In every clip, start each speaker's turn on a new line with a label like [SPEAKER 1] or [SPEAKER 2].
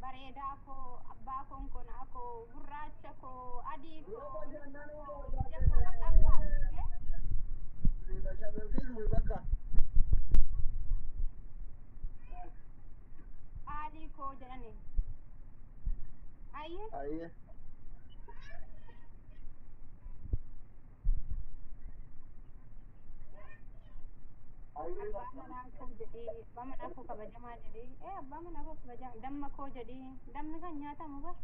[SPEAKER 1] Bareedaa koo, abbaa konkonaa koo, gurraacha koo, adii koo, ija koo bakka
[SPEAKER 2] Bashannansiisuu bakka.
[SPEAKER 1] Qaalii koo jedhani. Ayyee.
[SPEAKER 2] Ayyee.
[SPEAKER 1] Abbaa manaa koo jedhee, abbaa manaa koo kabajamaa jedhee, abbaa manaa koo kabajamaa, damma koo jedhee, dammi kan nyaatamu bar.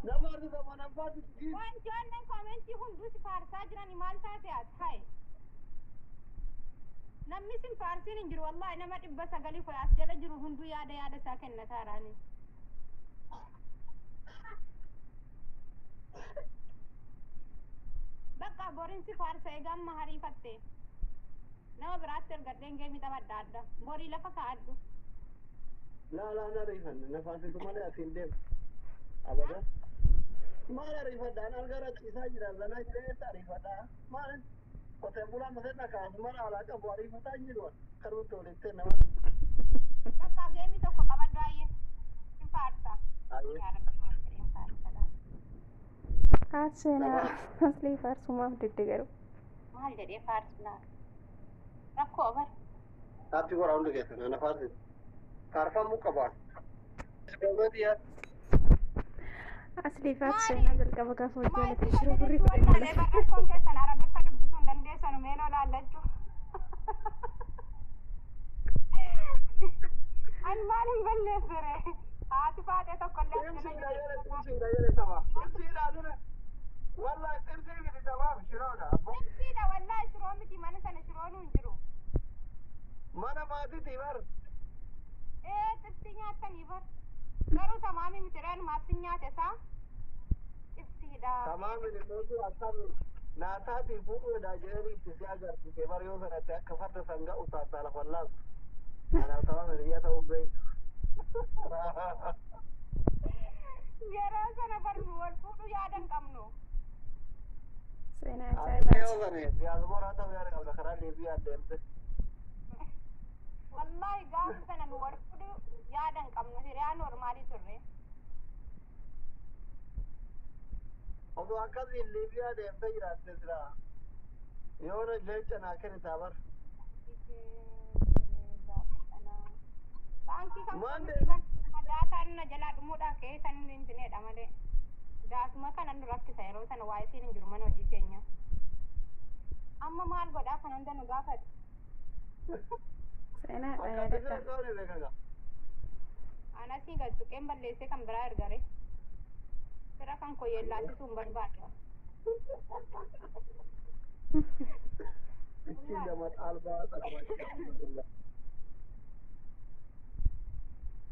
[SPEAKER 2] Nama argita mana abbaatti giif.
[SPEAKER 1] Waan ijoolleen koomentii hunduu si faarsaa jiran maal taate ati haye. Namni sin faarsiin hin jiru, wallahi nama 900 fo'e as jala jiru hunduu yaada yaada isaa kennataaraani. Bakka borinsi faarsa egaa amma hariifatte. Nama biraatti ergadheen geemii taphadha adda. Borii lafa kaa'adhu.
[SPEAKER 2] Laa laa, na ariifanne, na faarsitu malee asiin deemu. Abada. Maal ariifadha? An alga ciisaa jira, zanaa jira, eessa ariifadha? Maal qoteen bulaa maseen akaasu mala alaa qabu ariifataa hin jiru. Karuutti walitti nama.
[SPEAKER 1] Bakka geemii tokko qabadhu ayyee. Si faarsa.
[SPEAKER 2] Ayyee.
[SPEAKER 1] Yaa Rabbi, maal jedheen faarsa laata?
[SPEAKER 3] Seenaa aslii faarsumaaf didde garuu.
[SPEAKER 1] Maal jedhee faarsu laata? Rakkoo bar.
[SPEAKER 2] Taappii godhaa hundi keessan na faarsitu. Faarfamuu qaba.
[SPEAKER 3] Aslii faarsu seenaa jalqaba gaafa hojii
[SPEAKER 1] Maal
[SPEAKER 3] alatti
[SPEAKER 1] si
[SPEAKER 3] shiroo birrii
[SPEAKER 1] jechuu
[SPEAKER 3] fudhannee
[SPEAKER 1] wallaalee
[SPEAKER 3] lafa.
[SPEAKER 1] bar, rakkoon keessan Arabiffa dubbisuu hin dandeessanu meenoo laallachuu. Ani maal hin balleessere? Haati faatee tokkollee as jala
[SPEAKER 2] Xibsiidha
[SPEAKER 1] jirti.
[SPEAKER 2] jedhe, xibsiidha jedhe tama. Xibsiidha dure. Wallahi xibsii miti, tamaaf shiroodha.
[SPEAKER 1] Xibsiidha wallahi, shiroo miti, mana sana shiroonuu hin jiru.
[SPEAKER 2] Mana maatiiti bar.
[SPEAKER 1] Ee, xibsii nyaattanii bar. Garuu tamaami miti reenumaaf sin nyaate isaa. Xibsiidha.
[SPEAKER 2] Tamaamini soosu akkami naataatiin fuudhuudha jedhanii itti si agarsiise bar, yoo sanatti akka farda sangaa utaaltaa lafa laaltu. Anaaf tamaamini biyya ta'uu beektu.
[SPEAKER 1] Yeroo sana bar nu wal fuudhuu yaada hin qabnu.
[SPEAKER 3] Seenaa
[SPEAKER 2] Ati
[SPEAKER 3] ajaa'ibaati.
[SPEAKER 2] yoo sani diyaaspooraa ta'uu yaada qabda, karaa Liibiyaa deemte.
[SPEAKER 1] Wallahi gaafa sana nu wal fuudhuu yaada hin qabnu, hiriyaa normaalii turre.
[SPEAKER 2] Osoo akkasiin Liibiyaa deemtee jiraatte silaa yoona leenca naa kennitaa bar.
[SPEAKER 1] Baankii kan
[SPEAKER 2] Maal
[SPEAKER 1] miti bar, daataan na jalaa dhumuudhaa ka'ee san intineedha malee. Daatuma kana nu rakkisa, yeroo sana waa isiin hin jiru mana hojii keenya. Amma maal godhaa kan hunda nu gaafate.
[SPEAKER 3] Seenaadha
[SPEAKER 2] Akkatti bira
[SPEAKER 3] yaadadha.
[SPEAKER 2] qabne beekaga.
[SPEAKER 1] Anasii gad tuqeen balleessee kan biraa ergare. Fira kan koo yeellaasisuu hin barbaadu.
[SPEAKER 2] Ittiin gama albaa xalamaa.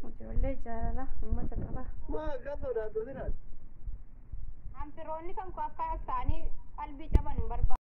[SPEAKER 3] Ijoollee jaalala uummata qaba.
[SPEAKER 2] Maa akkas sodaattu silaati?
[SPEAKER 1] Anfiroonni kan koo akka as ta'anii qalbii caban hin barbaadu.